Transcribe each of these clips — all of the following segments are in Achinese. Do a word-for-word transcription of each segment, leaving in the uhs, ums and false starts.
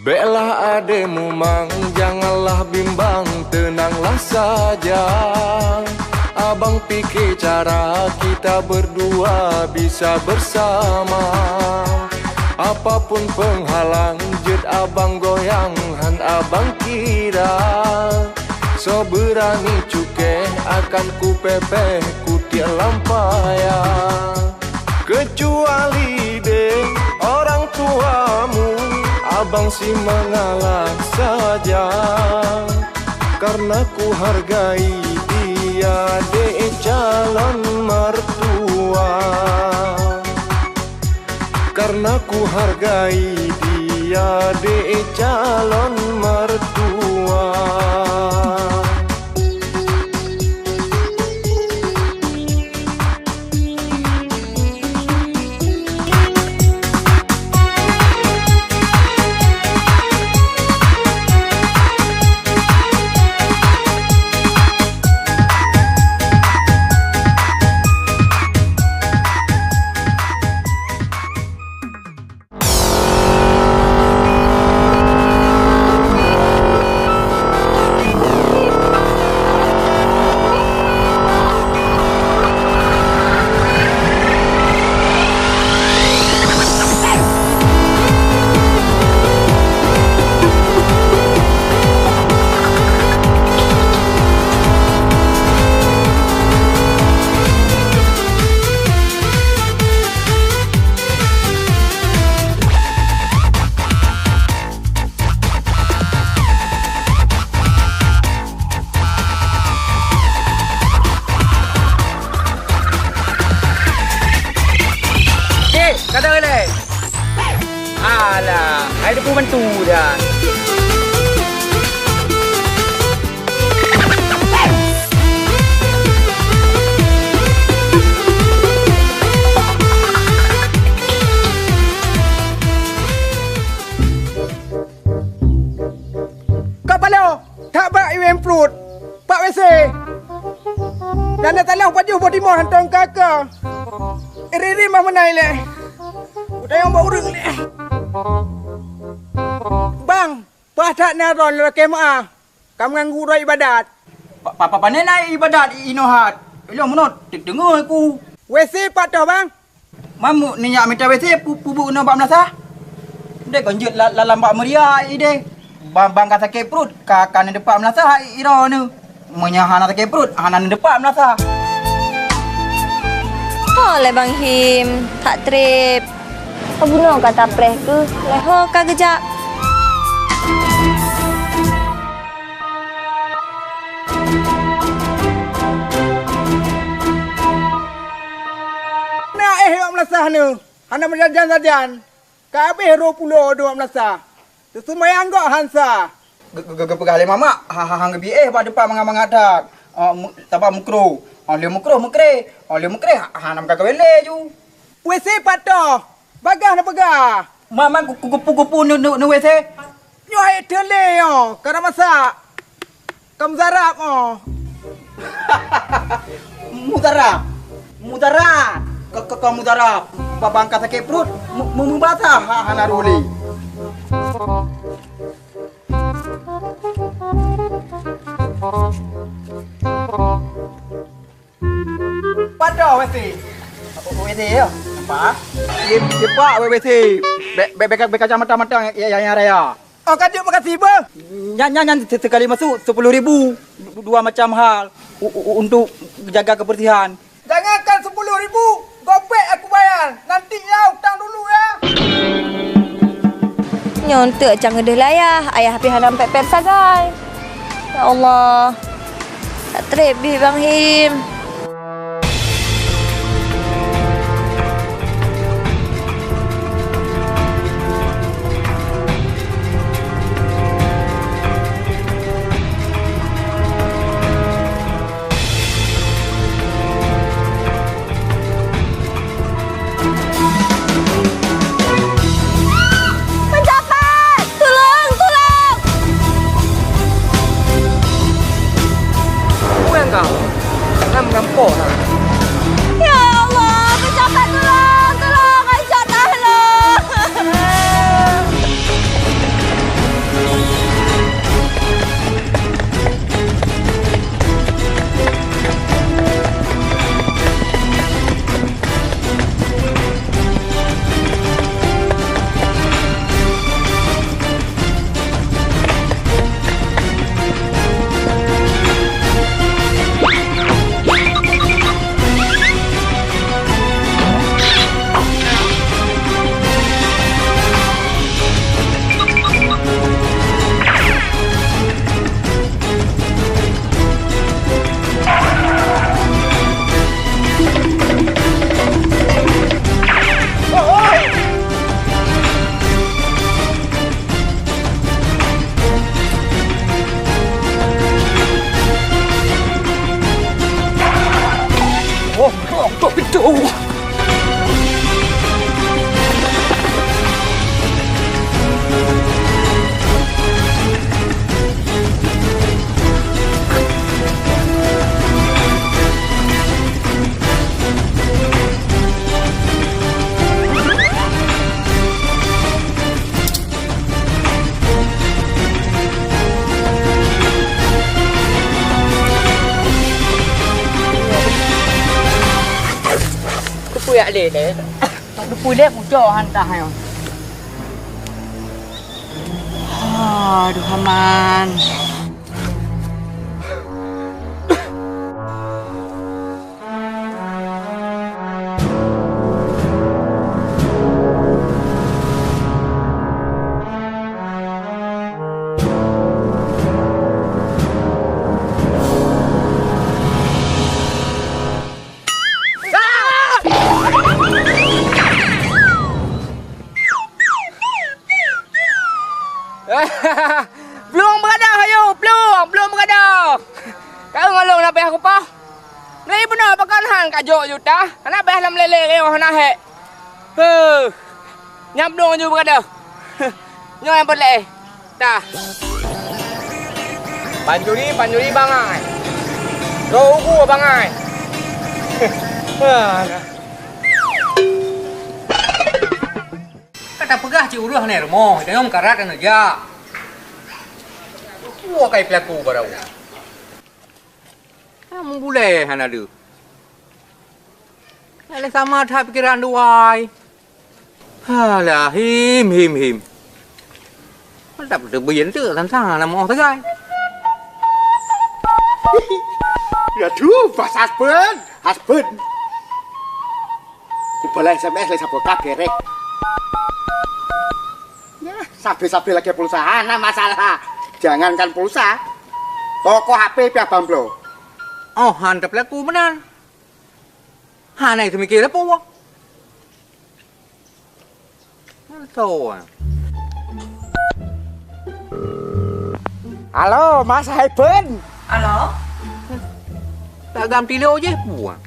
Baiklah adek Mumang, janganlah bimbang, tenanglah saja. Abang pikir cara kita berdua bisa bersama. Apapun penghalang, jeuet abang goyang, han abang kira. Soe beurani cukéh, akan kupepeh kutiek lam paya. Kecuali deh orang tuamu, abang si mengalah saja. Karena kuhargai dia deh calon mertua. Karena kuhargai dia deh calon mertua. Dek, ka deuh lé. Alah, hai debu bantu dah. Kak Palo, that bak iwem pruet, bak W C. Dan na taloh pajoh boh timoh hantong kaka. Iri-iri mah meunai lé. Utayong bak ureueng lé. Bang, paih that na droe lakée meu'ah. Ka meunganggu droe ibadat. Pa, pa, pa, pane na ibadat inoe hat? Ilong meunoe teungoh ku. W C pat toh, Bang? Mamuk neujak mita W C pu-, peubuet keunoe bak meulasah? Deh kon jeuet la-, la-, lam bak meuria ideh. Bang, bang ka sakét pruet, ka, ka neudeupak meulasah iroe neuh. Meunyoe hana sakét pruet, hana neudeupak meulasah. Ho lé Bang Him, that treb. Ka bunoe ka tapreh keuh, lé ho ka geujak. Na éh bak meulasah neuh, hana meusajan-sajan. Ka abéh rhot pulo dua meulasah. Teuseumayang gok hansa. Ge-, ge-, ge-, geupeugah lé mamak, ha, ha, han geubi éh bak depan mangat-mangat that. Oh, mu-, taba mukro. Oh, lé mukro meukré. Oh, lé meukré, ha, hana meukawen lé ju. W C pat toh. Bagah na peugah. Ma, ma, ku, ku, ku, ku, ku, nu, nu, nu W C. Nyoe hai teulé nyoe, ka na masak. Ka meudarab, oh. Mudarab. Mudarab. Ka, ka, ka mudarab. Ba-, bang ka sakét pruet, mu-, mu-, mubasa ha, hana ruli. Padoh W C. W C ya? Nampak? Di, di pak W C. Be, be, beka, beka kacamata-mata ya, ya, ya, raya. Oh, ka jeuet makasih beuh. Nyan, nyan, nyan se-, sekali masuk sepuluh ribu, du-, dua macam hal u-, u-, untuk jaga kebersihan. Jangankan sepuluh ribu, gopek aku bayar. Nanti ya utang dulu ya. Nyoe eunteuk cang deuh layah, ayah pih hana pet-pet sagai. Ya Allah, tak treb bih Bang Him. Pencopot! Tulông! Tulông! Peue nyang ka? Nam Piak lé, lé. Tak teupeu lé, pucok hantah nyoe. Aduh, aman. Plueng beugadôh, ayo, plueng, plueng beugadôh. Ka ngon lôn na payah kupoh. Nyoe bunoe pakon han ka jok juta, hana payah lam lélé yoh hana hék. Huh. Nyang plueng ju beugadôh. Nyoe nyang peureulée. Tah. Pancuri, pancuri bangai. Droe ugu bangai. Ka tapeugah cit uroe hana rumoh, tanyoe meukarat hana jak. Peue kai peulaku barô. Hana meubulée hana deuh. Hana lé sama that pikeran duai. Halah, him, him, him. Mantap, teubiyen tu, sang-sang na moh sagai. Ya tu, pas husband, husband. Kubalah S M S lé saboh kap kerek. Ya, sabe-sabe lagée pulsa, hana masalah. Jangankan pulsa, toko H P piah bang bloe. Oh, han teupeulaku meunan. Hana teumikir apa wah. Mantap. Halo, Mas Haiben. Halo. Tak gam tilo je puang.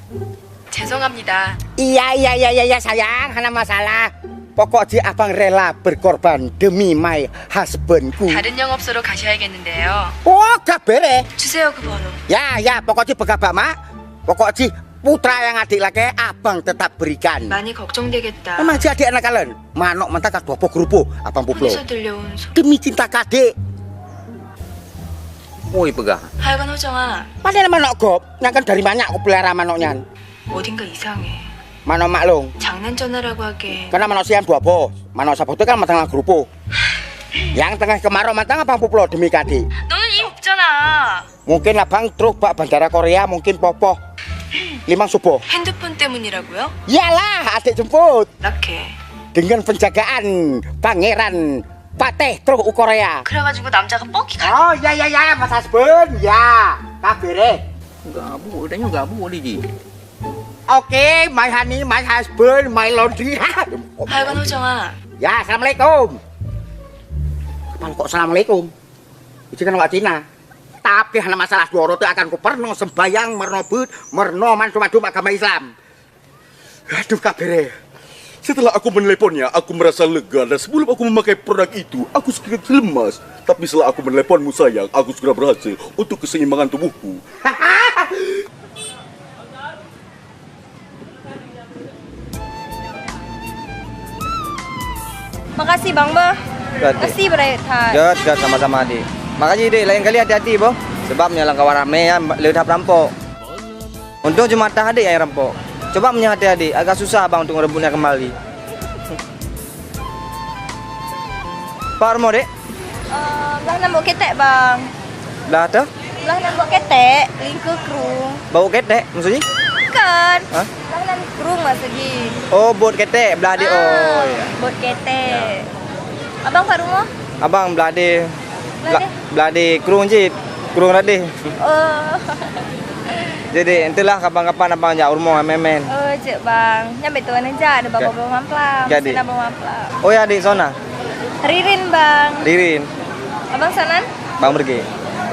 Cek song ngam nyita. Iya, iya, iya, iya, iya, sayang, hana masalah. Pokok jih abang rela berkorban demi my husbandku. 다른 영업소로 가셔야겠는데요. Oh, gak bere. 주세요, 그 번호. Ya, ya, pokok jih peugah bak mak. Pokok jih putra nyang adik lakée abang tetap berikan. 많이 걱정되겠다. Memang jih adik anak kalian. Manok mantap ka dua puluh kerupu, abang puplo. 어디서 들려온 소리? Demi cinta ka adik. Woi peugah. 하여간 호정아. Mana manok gop? Nyang kan dari manyak aku pelihara manok nyan. 어딘가 이상해. Manok maklong. 장난 전화라고 하기엔. Karena manok siam dua boh. Manok saboh tu kan matang kerupu. Yang tengah kemarau matang abang puplo demi ka adik. 너는 이 없잖아. Mungkin abang trok bak bandara Korea, mungkin popoh limang suboh. 핸드폰 때문이라고요? Yalah, adik jemput. 어떻게? Dengan penjagaan Pangeran Pateh trok u Korea. 그래가지고 남자가 뻑이 가. Oh, ya, ya, ya, Mas Hasbun, ya. Kabeh. Gabuk, tanya gabuk dia, Ji. Oke, my honey, my husband, my laundry. 하여간 호정아. Ya, assalamualaikum. Apa kok assalamualaikum? Itu kan awak Cina. Tapi hana masalah, dua orang tu akan ku pernah sembahyang, meunyoe beuet, meunyoe mandum-mandum agama Islam. Aduh, kabeh. Setelah aku meneleponnya, aku merasa lega dan sebelum aku memakai produk itu, aku sedikit lemas. Tapi setelah aku meneleponmu, sayang, aku segera berhasil untuk keseimbangan tubuhku. Makasih bang beuh. Jeuet, Dek. Makasih beuraya that. Jeuet, jeuet, sama-sama, Dek. Makasih, Dek. Lain kali hati-hati boh. Sebab nyoe lam kawan ramé nyan le that perampok. Untông cuma tah Adek nyang rampok. Coba meunyoe hati Adek, agak susah abang untuk ngerebutnya kembali. Pak rumoh, Dek? Eh, blah nan bot ketek, bang. Blah tu? Blah nan bot ketek, lingkue krueng. Bot ketek, maksud jih? Bukan. Hah? Blah nan krueng maksud jih. Oh, bot ketek, blah di. Ah, oh, ya. Bot ketek. Ya. Abang pat rumoh? Abang blah di. Blah di? Blah di krueng cit. Krueng radeh. Oh. Jadi, entahlah kapan-kapan abang jak rumoh, main-main. Oh, jeuet, bang. Nyan beutôi neujak, ada bak Bang Mamplam. Jadi. Sina Bang Mamplam. Oh ya, Dek Sona. Ririn, bang. Ririn. Abang sanan? Bang Berge.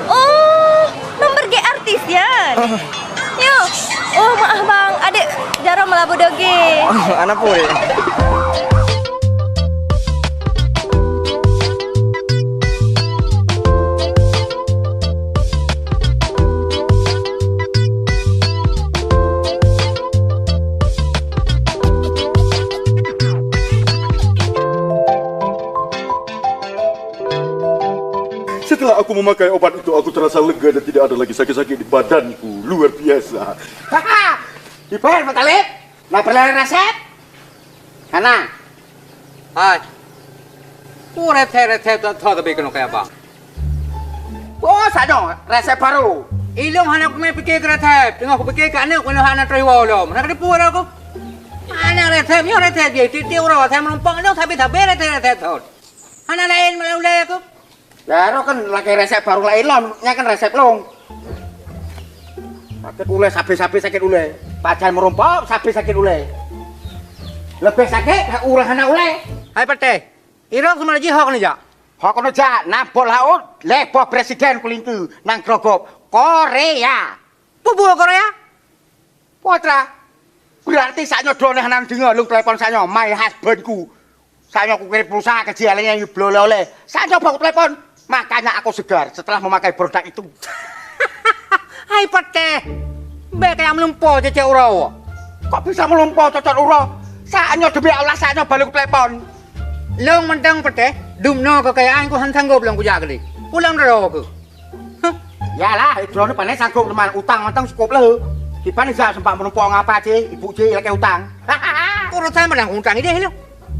Oh, Bang Berge artis nyan. Yo. Oh, maaf, bang. Adek jaroe meulabu doge. Anak pun, Dek. Setelah aku memakai obat itu, aku terasa lega dan tidak ada lagi sakit-sakit di badanku. Luar biasa. Ipan, Pak Talib. Na peureulèe resep? Hana. Hai. Peue resep-resep tho-tho tapi keunoe kaya bang. Oh, sadoe, resep baru. Ilong hana kumé pike keu resep. Teungoh kupike keu aneuk, keunoe hana trok iwoe lom. Hana keudeuh peue aku. Hana resep, nyoe resep jih. Tiep-tiep uroe, saya meurumpok nyoe, sabe-sabe resep-resep thon. Hana laén meulai ulèe aku. Lah, roh kan lakèe resep baru laén lom, nyan kan resep lôn. Sakét ulèe, sabe-sabe sakét ulèe. Pajan meurumpok, sabe sakét ulèe. Leubeh sakét, ureueng hana ulèe. Hai Patéh, irok seumana jih hok neujak. Hok neujak, na boh laôt, lhèe boh presiden kulingkeu, nang grogop. Korea. Peue buet Korea? Putra, beurati saat nyoe droeneuh hana neudeungoe lôn telepon saat nyoe, my husband ku. Saat nyoe kukirim pulsa keu jih, akhirnya bloe lé-lé. Saat nyoe baru telepon. Makanya aku segar setelah memakai produk itu. Hai Patéh, bèk kaya meulumpoe cecek uroe. Kok bisa meulumpoe cocok uroe? Saat nyoe demi Allah, saat nyoe baru telepon. Lôn mantong Patéh, dumnoe kekayaan ku han sanggob lôn kujak keudeh. Pulang droe ku. Huh. Yalah, droeneuh pane sanggob teuma, utang mantong cukôp lé. Kiban jak sempat meurumpok ngon apa cit, ibu cit lakèe utang. Urusan padang utang idéh lé.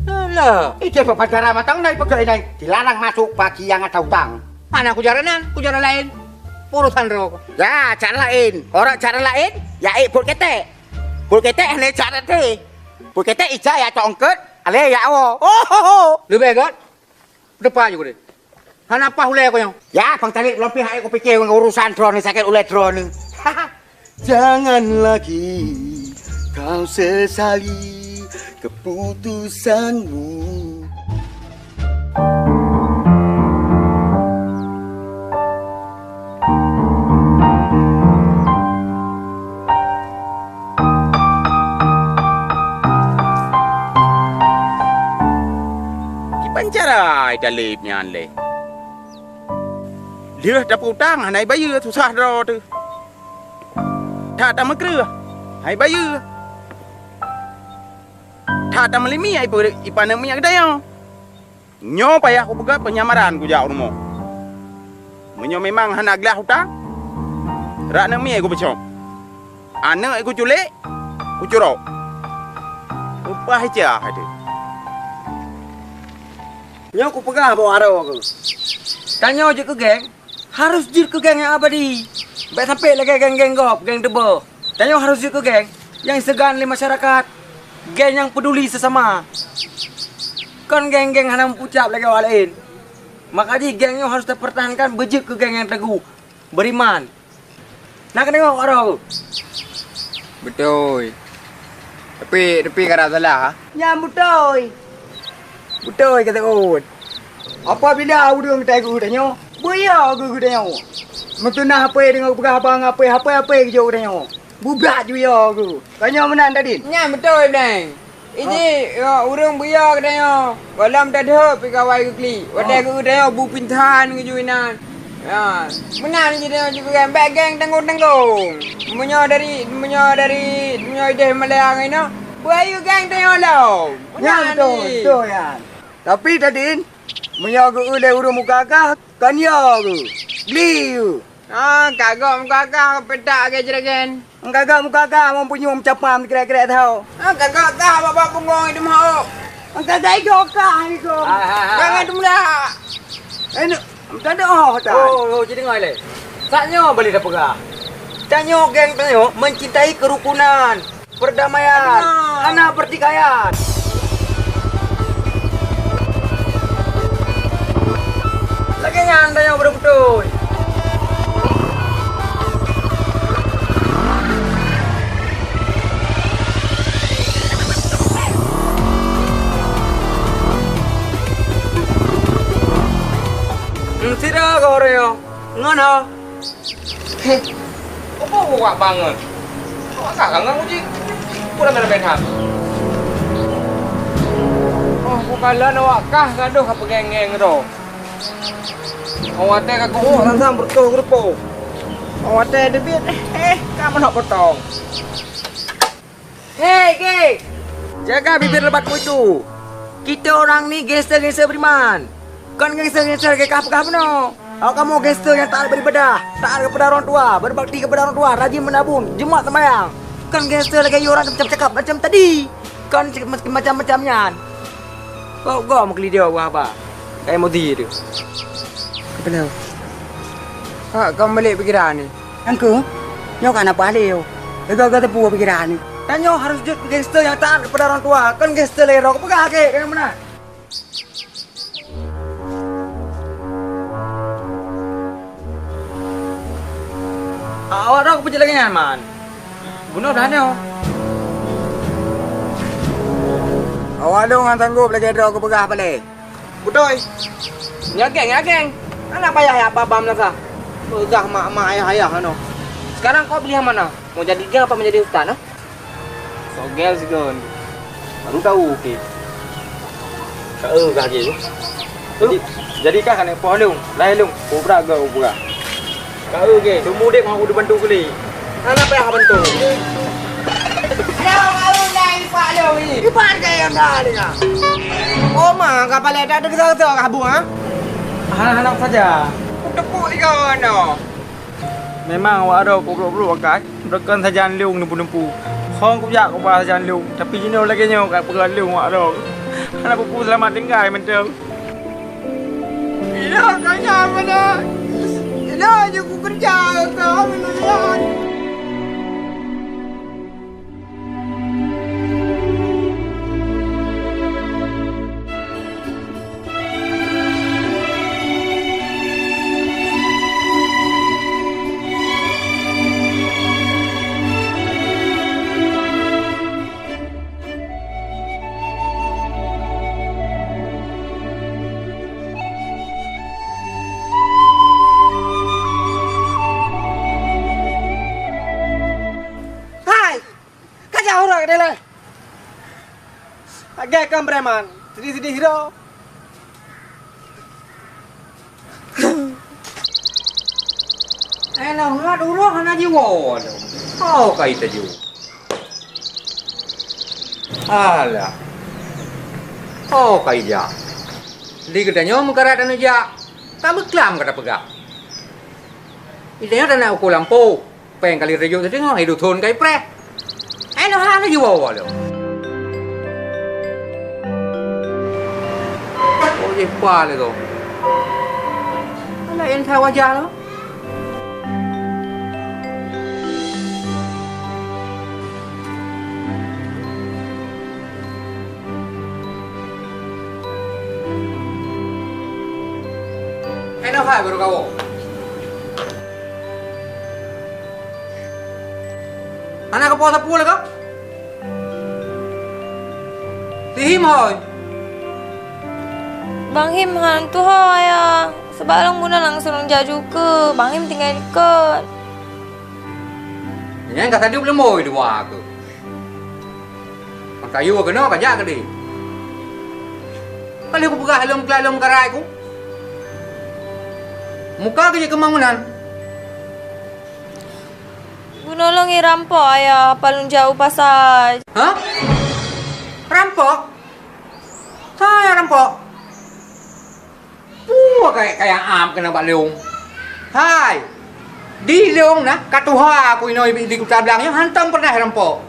Alah. Idéh bak bandara mantong na ipeugah inai, dilarang masuk bagi yang ada utang. Hana ku jalan nyan, ku jalan laén. Urusan droe. Ya, cara laén. Orang cara laén, ya ék buet ketek. Buet ketek hana cara teuh. Buet ketek ija ya cok eungkôt, alèh ya awoe. Oh, ho, ho. Leubeh gèt. Teupat ju keudeh. Hana paih ulèe ku nyoe. Ya, Bang Talib, lôn pih hai kupike ngon urusan droeneuh, sakét ulèe droeneuh. Jangan lagi kau sesali keputusanmu. Kiban cara Talib nyan lé. Lheueh tapeutang hana ibayeue susah droe teuh. That tameukreueh, hai bayeue. That tameulimi, ai peu-, ipaneuk minyeuk geutanyoe. Nyoe payah kupeugah penyamaran kujak u rumoh. Meunyoe memang hana glah utang, rak neuk mie kupeucok. Aneuk kuculék, kucurok. Upah icah teuh. Nyoe kupeugah bak aroe keuh. Tanyoe jeuet keu geng, harôh jeuet keu geng nyang abadi. Bèk sampé lagèe geng-geng gob, geng teubôh. Tanyoe harôh jeuet keu geng nyang seugan lé masyarakat, geng nyang peuduli seusama. Kon geng-geng hana meupucap lagèe awak laén. Maka jih geng nyoe harôh tapeurtahankan beujeuet keu geng nyang teguh, beuriman. Na keudeungoe, Aro? Beutôi. Tapi, tapi ka rasa salah, ha? Nyan beutôi. Beutôi ka seuôt. Apabila ureueng tageuh tanyoe, beuyo geuh geutanyoe. Meuteunah hapé deungon peugah haba ngon hapé, hapé-hapé geujok geutanyoe. Bubak juyo geuh. Tanyoe meunan tadi. Nyan beutôi, Bleng. Iji, oh, ureueng beuyo geutanyoe, gohlom tadhôt pigawai geuklik. Watèe geutanyoe bu pingsan geujui nan. Ya, meunan cit tanyoe jikeugan, bèk geng tanggong-tanggong. Meunyoe dari, meunyoe dari, meunyoe ideh malèe angèn nyoe, beuayu geng tanyoe lom. Nyan beutôi, beutôi nyan. Tapi tadin, meunyoe geu-eu lé ureueng muka gah, kon yo geu. Bli geu. Ah, kagok muka gah peutak lagèe juragan. Kagok muka gah, mon punyueng meucapam sikrek-krek tau. Ah, kagok gah bak-bak punggong itu meuhok. Kagok gah, itu. Jangan tu meulah. Eh, nak, tak ada oh, tak. Oh, oh, jadi ngai leh. Saat nyoe balik dah peugah. Tanyoe geng tanyoe mencintai kerukunan. Perdamaian, hana pertikaian. Lagèe nyan tanyoe beutôi-beutôi. Sira goreong, ngono. Heh, opo wak bangon? Awak ka ngon uji. Kurang ada main hak. Oh, bukan awak kah gaduh ka peugeng-geng ro. Awak teh ka kuhuk sang-sang beureutoh geurupo. Awak teh deubiet, eh, eh, ka manok potong. Hei, geng! Jaga bibir lebat mu itu. Kita orang ni gangster-gangster beriman. Kon gangster-gangster lagèe kah peugah bunoe. Awak kamoe gangster nyang taat beribadah, taat kepada orang tua, berbakti kepada orang tua, rajin menabung, Jumat sembahyang. Kan gangster lagèe nyoe ureueng cakap-cakap macam tadi. Kan macam-macam nyan. Kok gom keulideu wah ba. Kayak emosi tu. Apa dia? Ha, kau balik pikiran ni. Angku, nyoe kan apa ahli yo? Lega-lega teupeu pikiran ni. Tanyoe harus jeuet gangster nyang taat kepada orang tua. Kan gangster lagèe droe peugah ke, kan meunan? Awak droe keupeujeuet lagèe nyan, Man. Bunoe dah nyoe. Awak lôn hana sanggob lagèe droe keupeugah balèe. Beutôi. Nyak geng, nyak geng. Hana payah jak babam lasa. Peugah mak-mak, ayah-ayah nyoe. Sekarang kau pilih yang mana? Mau jadi geng apa menjadi ustaz, ha? Sogel sigon. Baru tahu, oke. Ka eu kah lagèe tu. Jadi, jadi kah aneuk poh lôn, lahé lôn, kubra geu kubra. Ka eu lagèe, teumudép ngon kudu bantu kuli. Hana payah bantu. Ayo, ka eu dah ipak lôn ni. Ipak ke yang dah ni, ah? Oh, ma, kapal dah ada gesa-gesa kah bu, ha? Hana-hana saja. Kutepuk tiga orang dah. Memang awak droe kubrok-brok akai, beureukan sajan lôn neumpu-neumpu. Khong kujak kuba sajan lôn, tapi jinoe lagèe nyoe ka peugah lôn awak droe. Hana peue-peue seulamat tinggai mantong. Ilôn kaya mana? Ilôn je kukeureuja keu kau, ilôn. Hai! Ka jak uroe keudéh lé. Lagèe keu preman, sideh-sideh droe. Eh, lah, uroe hana jiwoe lom. Oh, ka ita ju. Alah. Oh, ka ija. Di geutanyoe meukarat aneuk jak. Ka beuklam ka tapeugah. Geutanyoe tanak ukoe lampôh. Péng kali reujok teudeungoe, hai duthon kai preh. Hai noh hana jiwoe lom. Oh, jih pa lé tu. Alah, yang sa wajah tu. Hai noh hai baru kawoe. Hana kapo sapeue lé kah? Si Him hôi. Bang Him han tuho, Ayah. Sabab lôn bunoe langsong jak ju keu Bang Him tinggai dikeue. Nyan ka sadup leumoi dua keuh. Maka yue keunoe ka jak keudeh. Ka lheueh kupeugah lôn keulah lôn meukarai ku. Muka keuh jeuet keumang meunan. Bunoe lôn i rampok, Ayah, pat lôn jak u pasa. Hah? Rampok? Soe nyang rampok? Peue kaya-kaya am keunan bak lôn? Hai! Di lôn na, ka tuha ku inoe di Kuta Blang nyoe hantom peureunah rampok.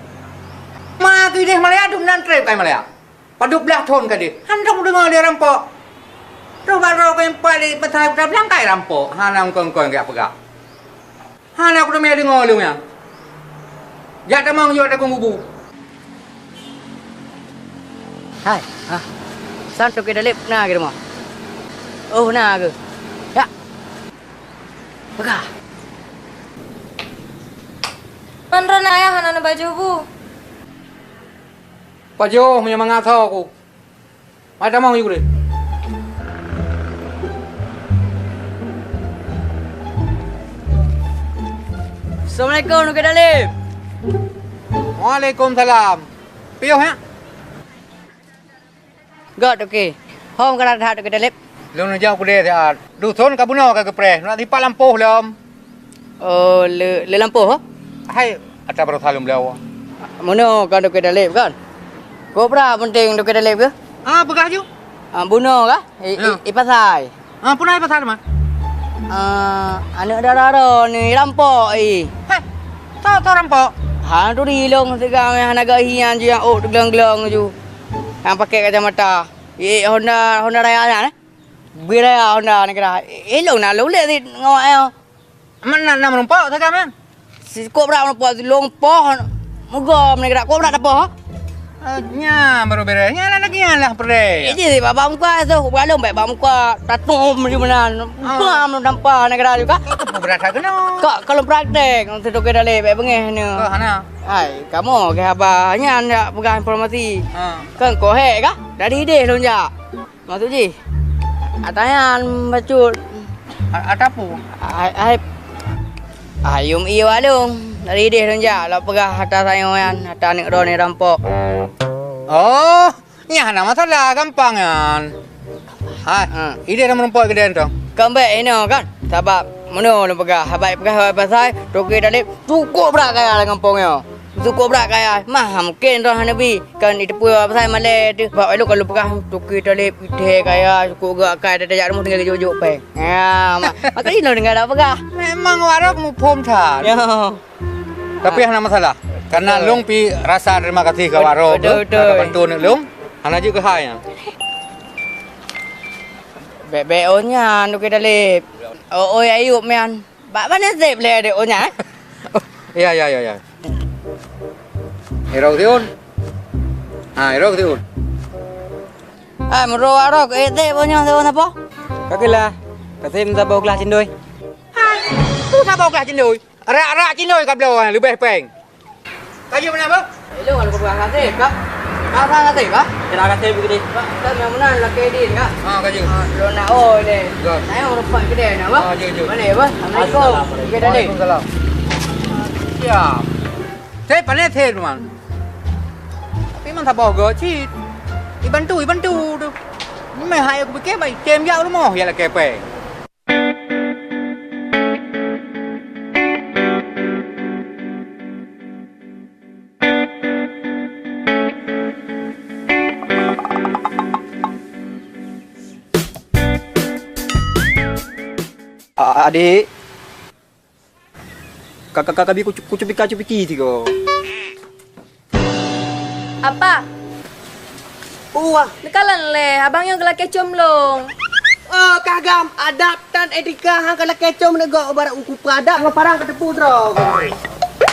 Ma keudeh Malaya dum nan treb kai Malaya. Padub blaih thon ka deh, hantom deungoe lé rampok. Roh bak droe kayém pat lé meusaha Kuta Blang kai rampok, hana eungkon-eungkon jak peugah. Hana kuteumé deungoe lôn nyan. Jak tamong yue takong bubu. Hai, ah. San toke daleb na keu rumoh? Oh, na keuh. Jak. Peugah. Man droeneuh ayah hana neupajoh bu. Pajoh meunyoe mangat soe ku. Hai tamong yue deh. Assalamualaikum, Toke Dalem. Waalaikumsalam. Piôh nyak? Göt, Toke. Hom ka that, Toke Dalem. Lôn neujak u keudè siat. Duthon ka bunoe ka geupreh, neunak sipat lampôh lom. Oh, le, le lampôh, ho? Hai, ata baroesa lôn bloe. Meunoe kan Toke Dalem kan? Kobra peunteng Toke Dalem keuh? Ah, peugah ju. Ah, bunoe kah? I, i, ya. I pasai. Ah, peue na i pasai, Man? Ah, aneuk dara droeneuh rampok i. Heh, soe, soe rampok? Hana turi lôn siga meuh hana gaki nyan ju nyang ôk teuglong-glong ju. Nyang pakai kacamata. Eh, Honda, Honda Raya nyan, eh? Bui Raya Honda nyan kira. Eh, lôn na lôn lé sit ngon awak nyoe. Meunan na meurumpok siga meuh? Sikok brat meurumpok, lôn poh. Mugo meunan kira, kok brat tapoh? Ah, nyan baru beres. Nyan lagèe nyan lah peureulèe. Eh, jadi bak, bak muka tu, bak lôn bèk bak muka. Tatum di meunan. Ah. Pam lôn tampa nyan kira juga. Kok tu peuberat that keunoe? Kok kalau praktek, untuk toke dalé bèk beungèh ni. Oh, hana. Hai, kamoe ke haba nyan jak peugah informasi. Ha. Kan kok hék kah? Dari idéh lôn jak. Maksud jih, ata nyan bacut. A-, ata peue? Ai, ai, ayum ié warong. Dari idéh lôn jak, lôn peugah ata sayong nyan, ata aneuk droeneuh rampok. Oh, nyan hana masalah, gampang nyan. Hai, ha. Idéh dah meurumpok keudéh tu. Kon bèk inoe kan? Sabab meunoe lôn peugah, haba peugah haba pasai, toke dalé, cukôp brat kaya lam gampông nyoe. Cukôp brat kaya, mah mungken droe hana bi. Kan jiteupeue pasai malèe teuh. Bak lôn ka lôn peugah, toke taleb, pidèe kaya, cukôp geuh akai, tajak rumoh tinggai geujok-jok pèng. Ya, ma-, maka jih lôn tinggai dak peugah. Memang warok muphom that. Ya. Tapi hana masalah. Karena lôn pi rasa terima kasih ke warok tu, betul, betul. Ka bantu aneuk lôn. Hana jeuet keuhai nyan. Bèk-bèk oh nyan, toke taleb. Oh, oi Ayub nyan. Bak pane sép lé adék oh nyan, eh? Oh, ya, ya, ya, ya. Irok siun. Ha, irok siun. Ah, meurok arok, eh, sép oh nyan, sép oh nyan po? Ka keulah. Kasém saboh glah cindoi. Ha, tu saboh glah cindoi. Rak-rak cindoi ka bloe, leubeh pèng. Ka jeuet meunan, Bang? Hello, hana peugah kasém, Kak. Ka sa kasém, Kak? Kira kasém beugini. Kak, ka meunan lakèe din, Kak. Ha, ka jeuet. Ha, lôn na oi deh. Jeuet. Nyoe ureueng pat keudè na, Bang. Ha, jeuet, jeuet. Mana, Bang? Assalamualaikum. Waalaikumsalam. Ya. Saya panas saya, Bang. Tapi memang saboh go cit. Ibantu, ibantu tu. Memang hai aku pikir, mai tem jak rumoh, ya lakèe pèng. A-, adék. Ka, ka, ka, ka bi kucu-, kucupi-kacupi tiga. Apa? Wah. Neukalon lé, abang nyang geulakèe com lôn. Oh, kagam, adab dan etika hang ka lakèe com neugok barat uku peue adab ngon parang ka teupeu droe.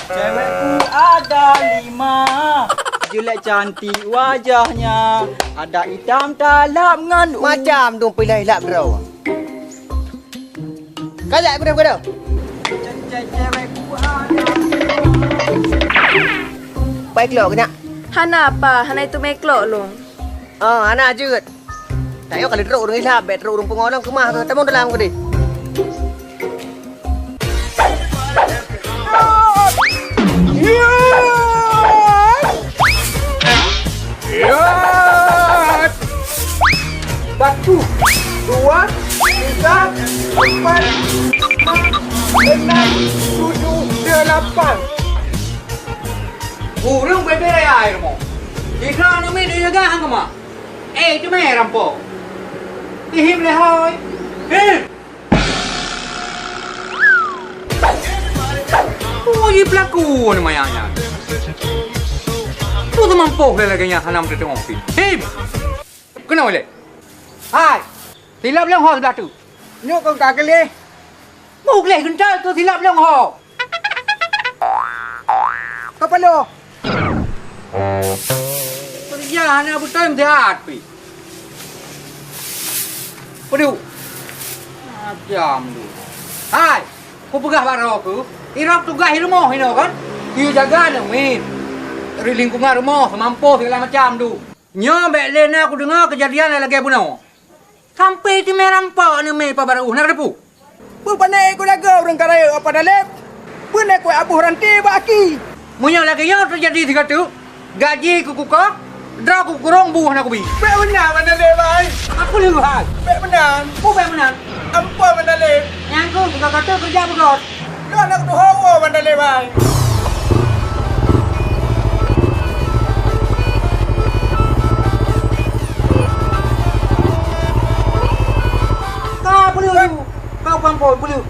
Cewekku ada lima, jelek cantik wajahnya, ada hitam talap ngan u- Macam dong pilih lap droe. Kajak, kuda, kuda. Pai klok keunak. Hana apa, hana itu meklok lôn. Oh, hana jeuet. Tanyoe ka lheueh trok ureueng Islam, bèk trok ureueng pungo lom keumah keuh. Tamong dalam keuh deh. Satu, dua, tiga, empat, lima, enam, tujuh, delapan. Ureueng bebe raya ai rumoh. Jika aneuk miet dijaga hang keumah. Eh, teumé rampok. Ihim lehoi. Him! Oh, ye pelaku ni maya nyan. Tu teumampôh lé lagèe nyan hana meuteuteuong pih. Him! Keunoe lé. Hai! Silap lôn ho siblah tu. Nyoe kon ka gleh. Mu gleh geuntal tu silap lôn ho. Kapalo. Kerja hana beutôi meusihat pih. Peue du. Macam du. Hai, kupeugah bak droe keuh, irab tugaih i rumoh inoe kan? Keu jaga aneuk miet. Ri lingkungan rumoh, seumampôh segala macam du. Nyoe bèk lé na kudeungoe keujadian lagèe bunoe. Sampoe teumé rampok aneuk miet pa barô na kateupeue. Peue pané ku lagoe ureueng ka rayeuk apa dalép? Peue na kuet aboh ranté bak aki? Meunyoe lagèe nyoe teujadi sigoe teuk, gaji kukukoh, droe kukurong bu hana kubi. Bèk meunan Wan Dalép ai. Aku lheueh hai. Bèk meunan. Peue bèk meunan? Ampôn Wan Dalép. Nyang keuh sigoe-goe teuk keureuja beugöt. Ka na kutuho woe Wan Dalép ai. Ka peuleueh, ka pampon peuleueh.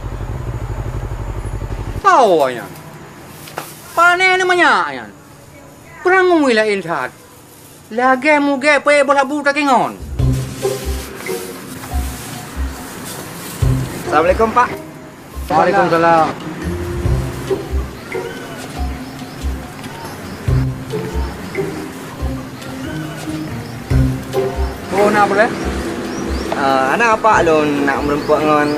Tao nyan. Pane neumanyak nyan. Peurangui laén that. Lagèe mugèe peuék boh labu takingon. Assalamualaikum, Pak. Waalaikumsalam. Oh, na peue lé? Eh, hana, Pak, lôn nak meurumpok ngon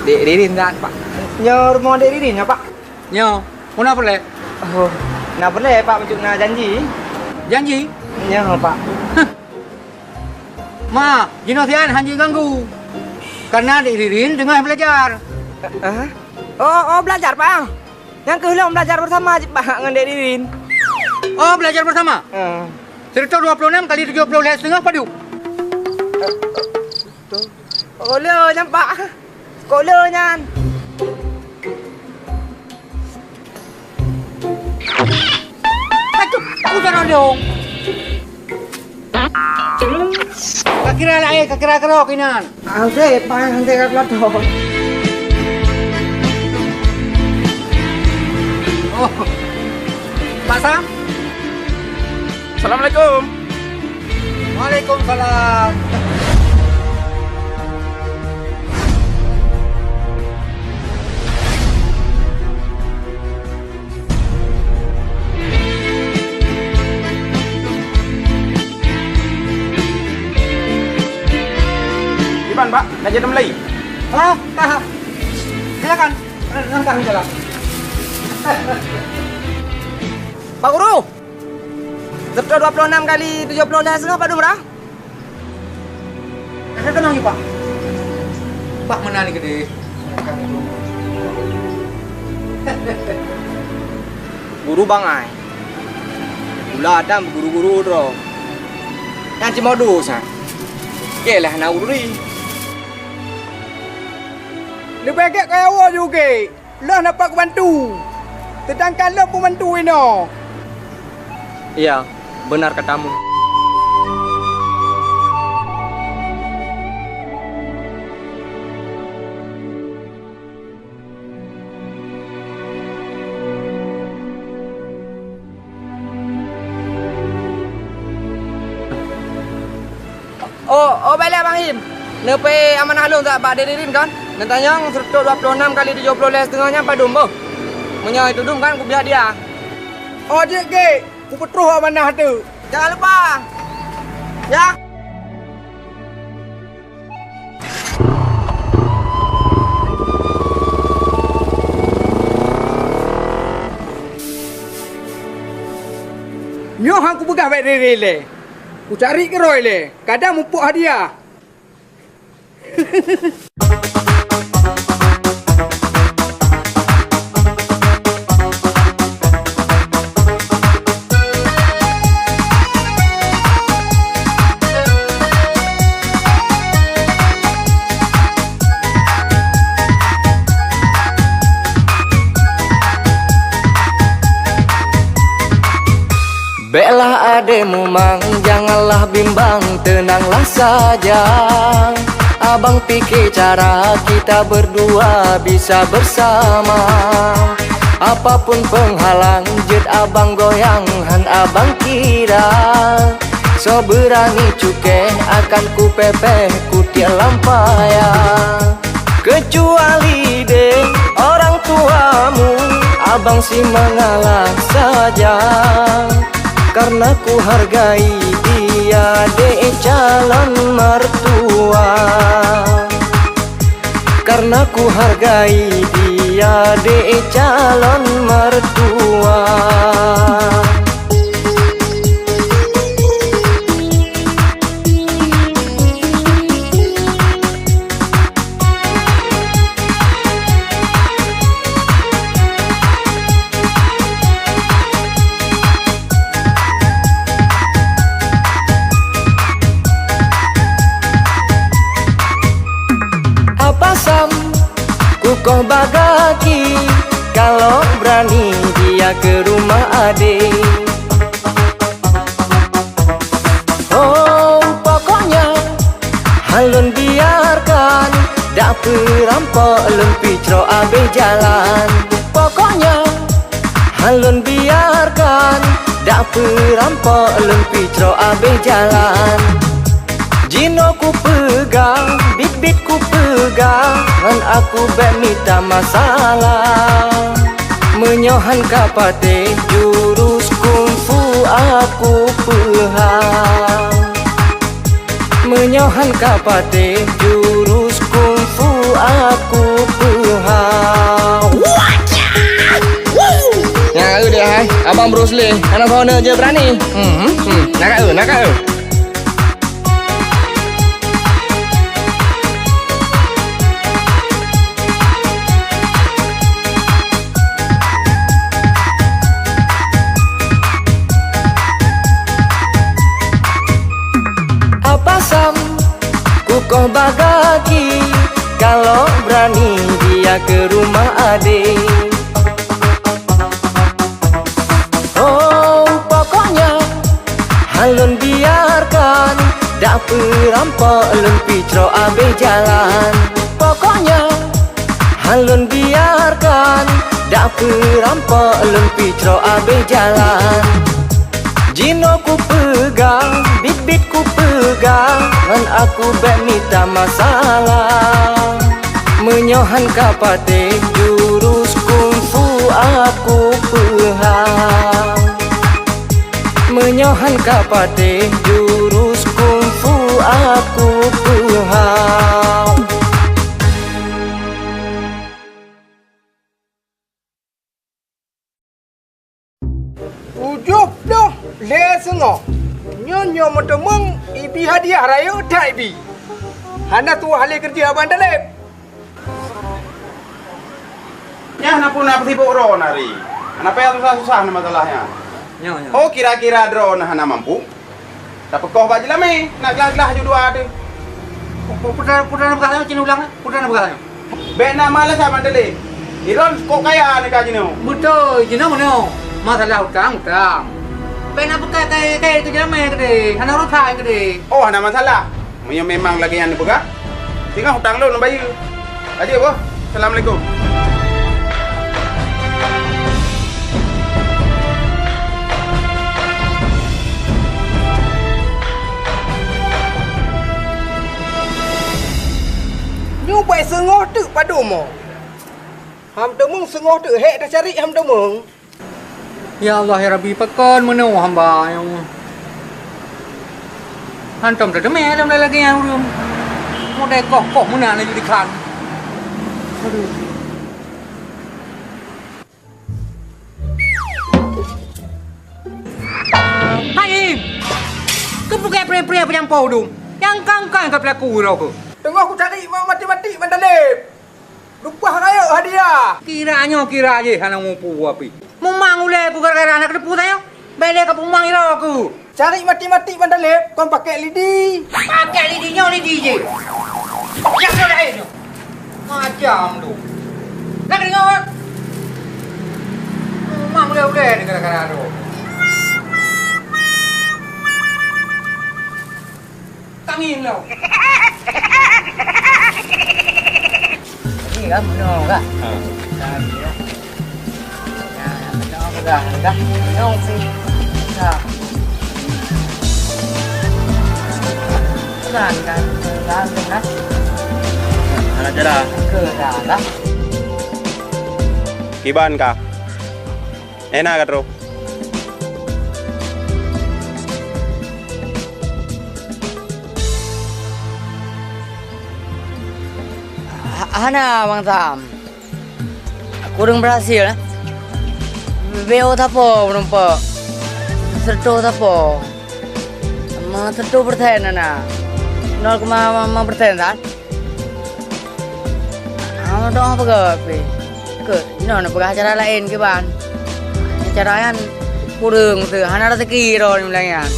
Dek Ririn that, Pak. Nyoe rumoh Dek Ririn nyoe, Pak? Nyoe, peue na peue lé? Oh, na peue lé, Pak, bacut na janji. Janji? Nyoe, Pak. Hah. Ma, jinoe siat han jiganggu. Kareuna Dek Ririn teungoh belajar. Eh, eh? Oh, oh, belajar, Pak. Nyan keuh lôn belajar bersama cit, Pak, ngon Dek Ririn. Oh, belajar bersama? Eh. Seratus dua puluh enam kali tujuh puluh lhèe setengah padum? Oh, lé nyan, Pak. Sekolah nyan. Aduh, aku tak ada dong. Kakira lah, eh, kakira kerok inan. Hase, Pak, hase ka keulato. Oh. Pak Sam? Assalamualaikum. Waalaikumsalam. Iban, Pak, nak jadi Melayu? Ah, ah. Silakan. Langkah jalan. Pak Guru, serta dua puluh enam kali tujuh puluh lhèe setengah padum, Bro? Ada tenang ya, Pak. Pak mana ni gede? Guru bangai. Gula Adam guru-guru droe. Nyan cit modus, ha. Oke lah, na guru ni. Leubeh gèt kaya woe juga. Lôn dapat kubantu, seudangkan lôn peubantu inoe. Iya, benar katamu. Oh, oh, baiklah, Bang Him. Neupeu amanah lôn that bak Dek Ririn kon? Neutanyong seratus dua puluh enam kali tujuh puluh lhèe setengah nyan padum boh? Meunyoe itu dum kan, kubiak dia. Oh, jeuet gèt, kupeutroh amanah teuk. Jangan lupa. Ya. Nyoe han kupeugah bak Ririn lé. Kucari keurôi lé, kadang muphom hadiah. Bèklah adé mumang, janganlah bimbang, tenanglah saja. Abang pikir cara kita berdua bisa bersama. Apapun penghalang, jeuet abang goyang, han abang kira. Soe beurani cukéh, akan kupepeh, kutiek lam paya. Kecuali dek orang tuamu, abang si mengalah saja. Karena ku hargai dia dek calon mertua. Karena ku hargai dia dek calon mertua. Apa Sam, kukoh bagaki, kalau berani dia ke rumah adé. Oh, pokoknya, han lôn biarkan, dak peurampok lôn picrok abéh jalan. Pokoknya, Lôn biarkan, dak peurampok lôn picrok abéh jalan. Jinoe kupeugah, biet-biet kupeugah, ngon aku bék mita masalah. Meunyoe han ka patéh jurus kungfu aku peuhah. Meunyoe han ka patéh jurus kungfu aku peuhah. Nyan ka eu deh hai, abang Bruce Lee, aneuk keuneuk je beurani. Hmm, hmm, nyan ka eu, nyan ka eu. Apa sam kukoh bagaki, kalau berani dia ke rumah adik. Oh, pokoknya, han lôn biarkan, dak peurampok lôn picrok abéh jalan. Pokoknya, han lôn biarkan, dak peurampok lôn picrok abéh jalan. Jinoe kupeugah, biet-biet kupeugah, ngon aku bék mita masalah. Meunyoe han ka patéh jurus kungfu aku peuhah. Meunyoe han ka patéh jurus kungfu aku peuhah. Ujoh ploh lhèe seungoh. Nyoe nyoe meuteumeung ibi hadiah rayeuk that ibi. Hana tuwah lé keureuja Abang Daleb. Nyan hana peue na peusibok droe nari. Hana payah susah-susah na masalah nyan. Nyoe, nyoe. Oh, kira-kira droe na hana mampu? Tapeukoh bak jeulamé, na glah-glah ju dua teuh. Pu-, pu-, peue na, peue na peugah nyoe, cit ulang, eh? Peue na peugah nyoe? Bèk na males, Abang Daleb. Droen kok kaya neu ka jinoe. Beutôi, jinoe meunoe. Masalah utang, utang. Bèk na peukai kayèe-kayèe keu jeulamé keudéh. Hana urosan keudéh. Oh, hana masalah. Meunyoe memang lagèe nyan neupeugah, singoh utang lôn neubayeue. Ajeuk boh. Assalamualaikum. Nyoe bai seungoh teuk padum oh. Hán teumeung seungoh teuk hék tacari hán teumeung. Ya Allah, ya Rabbi, pakon meunoe hamba nyoe. Hantom teuteumé lom lagèe nyan ureueng. Modai koh-koh meunan laju dikhan. Aduh. Hai, Im! Keupeue keu preh-preh peunyampoe udum? Nyang kang-kang keu peulaku uroe keuh? Teungoh kucari ma-, mati-mati Mandaleb. Lumpah rayeuk hadiah. Kira nyoe kira jih hana mupu api. Mumang ulèe ku gara-gara hana kateupeue tanyoe. Bèk lé kapeumang uroe ku. Cari mati-mati Bang Daleb, kon pakèk lidi. Pakèk lidi nyoe lidi jih. Nyang nyoe laén nyoe. Macam tu. Nak deungoe? Mumang ulèe-ulèe ni gara-gara tu. Tangieng lom. Jadi kan, meunoe kan? Ha. Kan, ya. Nah, meunoe peugah, peugah. Meunoe sih. Nah. Peugah, kan? Peugah, kan? Anak jala. Ke dah, dah. Kiban kah? Ena ka troh. Ha-, hana, Bang Sam. Kureueng berhasil, eh. B O sapo meurumpok. Seureutôh sapo. Ma seureutôh persen hana. Nol koma lima persen, San. Hana dong peugah pih. Keu, jinoe neupeugah cara laén kiban. Cara nyan kureueng teuh, hana raseuki droeneuh lagèe nyan.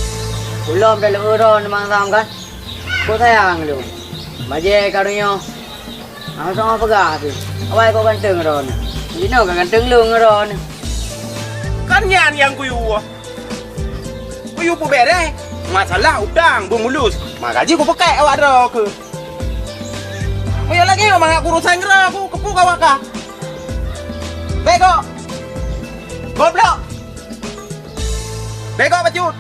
Ulôn pih lôn droeneuh Bang Sam kan. Peue sayang lôn. Bajèe ka donya. Hana dong peugah pih. Awai kok ganteng droeneuh. Jinoe ka ganteng lôn droeneuh. Kan nyan nyang kuyue. Kuyue peubèrèh, masalah utang beumulus. Maka jih kupeukèk awak droe keuh. Meunyoe lagèe nyoe mangat kurusan droe ku, keupeue ka awak kah? Bèk kok. Goblok! Bego bacut!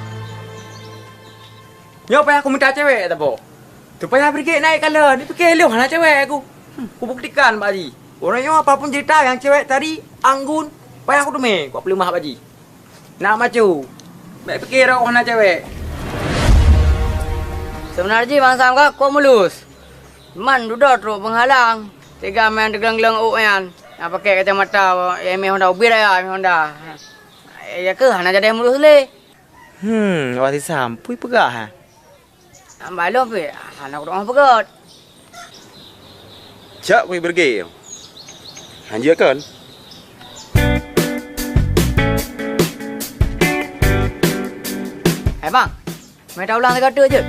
Nyoe payah kumita cewek saboh. Supaya Brigade naik kala, dipike lôn hana cewek aku. Hmm, kubuktikan bak jih. Uroe nyoe apapun cerita nyang cewek tadi, anggun, payah kuteumé, kupeulumah bak jih. Nak maco. Bèk pike rot hana cewek. Seubeuna jih Bang Sam ka kok mulus. Man dudoe trok peunghalang. Teuga meunan teugleng-gleng ôk nyan. Nyang pakai kacamata, ya mè Honda, ubit raya mè Honda. Ya keuh hana jadi mulus lé. Hmm, Wati Sam, peue peugah, ha? Nyang balom pih, hana kuteumé peugöt. Cok kui beureugi. Hanjeuet kon. Hai bang, meuhai taulang sigoe teuk jeuet.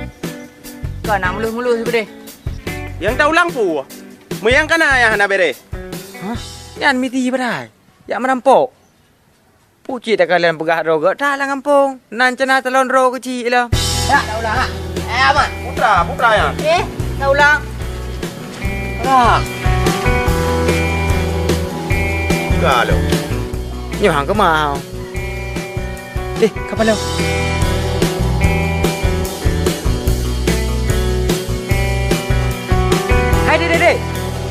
Kon na mulus-mulus sibeudeh. Nyang taulang peue? Meunyo kana nyang hana beres. Hah? Nyan misi padahai. Jak meurampok. Pucit takalon peugah droe geuh that lam gampông. Nan cena talon droe keuchik lom. Dak, dak ulang, ha? Eh, Amat. Putra, putra nyan. Eh, dak ulang. Putra. Ka lo. Nyoe hang keumah. Eh, ka paloe. Hai, dek, dek, dek.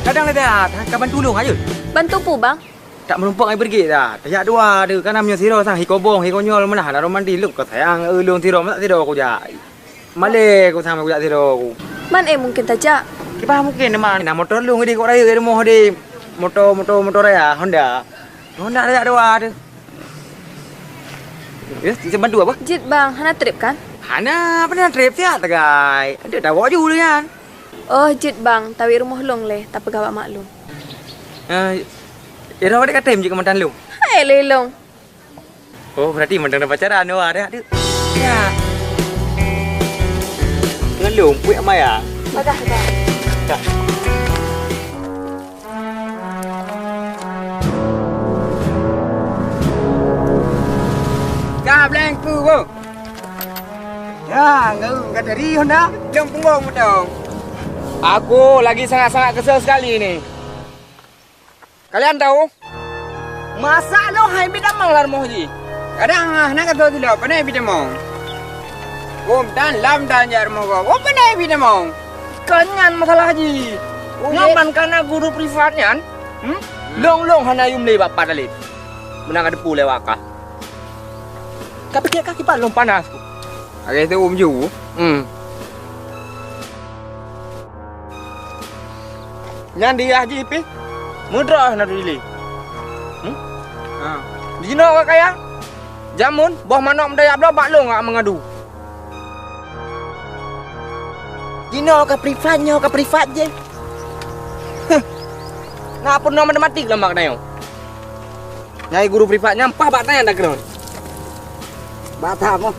Kadang lé that, ka bantu lôn, ayo. Bantu peue, Bang? Tak meurumpok ngon Brigit dah. Tajak dua tu. Kan meunyoe sidroe sang hi kobong, hi konyol meunan hana romantis. Lôn ka sayang, eh, lôn sidroe, masa sidroe kujak. Malèe ku sama kujak sidroe ku. Man, eh, mungkin tajak. Kiban mungkin, Man. Na motor lôn di kok raya di rumoh di. Motor, motor, motor raya, Honda. Honda tajak dua tu. Ya, bisa bantu apa? Jeuet, Bang. Hana trép kan? Hana, apa na trép siat tagai. Ada tawa ju dia kan. Oh, jeuet bang, tawét rumoh lôn lé, tapeugah bak mak lôn. Eh, Ira, awak ka tem jeuet keu mantan lôn? Hai lé lôn. Oh, berarti mantan pacaran awak dah tu. Ya. Dengan lôn, puik maya. Bagah, bagah. Dah. Ka bleng ku, Bu. Ya, ngeung ka tadi Honda, lom punggong mantong. Aku lagi sangat-sangat kesel sekali ni. Kalian tahu? Masa lôn hai bit damong lam rumoh jih. Kadang hana kata silap, pandai bit damong. Gom tan lam dan jak rumoh gom. Oh, pandai bit damong. Kan nyan masalah jih. Oh, nyoe ye. Man kana guru privat nyan, hmm? Long-long hana yum lé bak pat alet. Meunan ka depu lewat kah. Ka pike kah kipat lom panas ku. Lagèe teuôm ju. Hmm. Nyan diah jih pih. Meudroh na dili. Hmm? Ha. Jinoe ka kaya. Jameun boh manok meudayak bloe bak lôn ka meungadu. Jinoe ka privat, nyoe ka privat jih. Huh. Na peunoh matematik lom bak tanyoe. Nyai guru privat nyan paih bak tanyan takreun. Bata moh.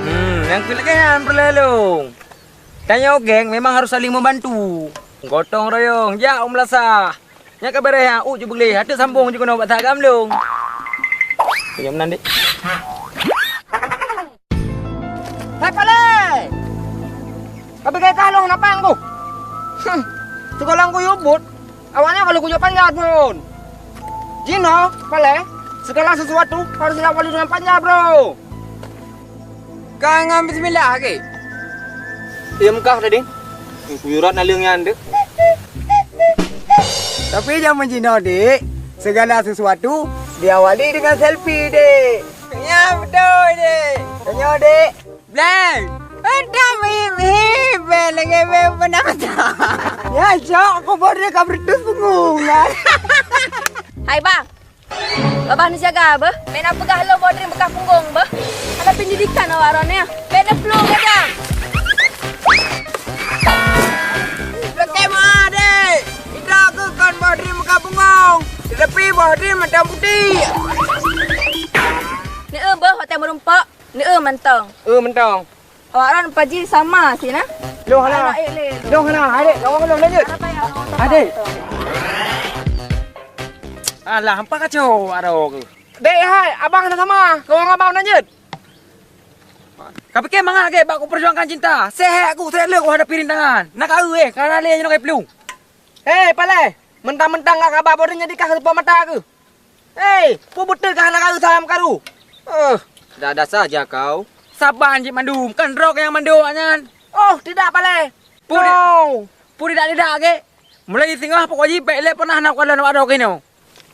Hmm, nyang keu lagèe nyan peureulèe lôn. Tanyoe geng memang harôh saléng membantu. Gotong royong, jak u meulasah. Nyan ka beureh nyan, u ju beugléh, ateueh sambong ju keunoe bak that gam lôn. Senyum nan, Dek. Hai Palé! Ka beugléh kah lôn napang ku? Hmm, sigohlom kuyue buet. Awaknyan ka lheueh kujok panjat phôn. Jinoe, Palé, segala sesuatu harus diawali dengan panjat, bro. Ka ngon bismillah, Kek. Iya meukah tadi. Kuyurat naleueng nyan dek. Tapi jameun jinoe, Dek, segala sesuatu diawali dengan selfie, Dek. Ya, beutôi, Dek. Tanyoe, Dek. Blang! Entah mihip-mihip, eh, lagèe bèe peunah mata. Ya, cok, aku baru ka beretus punggong, kan? Hai, Bang. Babah neujaga, beuh. Meunan peugah lôn bodring beukah punggong, beuh. Ada pendidikan awak droeneuh. Bèk neuplueng gadang. Wah, dia mantong putih. Ni eu beuh hotel meurumpok, ni eu mantong. Eh, mantong. Awak ran paji sama sih nah. Loh hana. Anak eleh. Loh hana. Adik, kawan belum lanjut. Adik. Alah, hampa kacau aro ke. Dek hai, abang hana sama. Kawan abang lanjut. Ka pikir mangat ke bak ku perjuangkan cinta. Sehat aku, sehat le ku hadapi rintangan. Nak kau eh, karena le nyoe kai pelu. Hei, Palai, mentang-mentang ka kaba bodoh jadi kah seupok mata ke? Hei, pu beutôi kah hana kau salam karu? Eh, dada saja kau. Saban cik mandum, kan droe nyang mandum nyan. Oh, tidak, Palai. Pu di-, no. Pu tidak-tidak ke? Mulai singoh pokok jipek le pernah nak kala nak ado kino.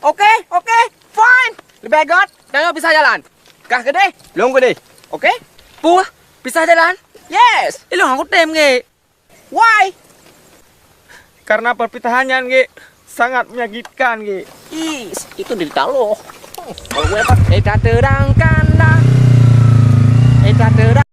Oke, oke, fine. Lebih got, jangan pisah jalan. Kah kedeh, long kedeh. Oke? Pu, pisah jalan? Yes. Ilong aku tem ke? Why? Karena perpisahan nyan ge sangat menyakitkan ge. Is, itu derita loh. Kalau gue apa? Eta terangkan dah. Eta terang.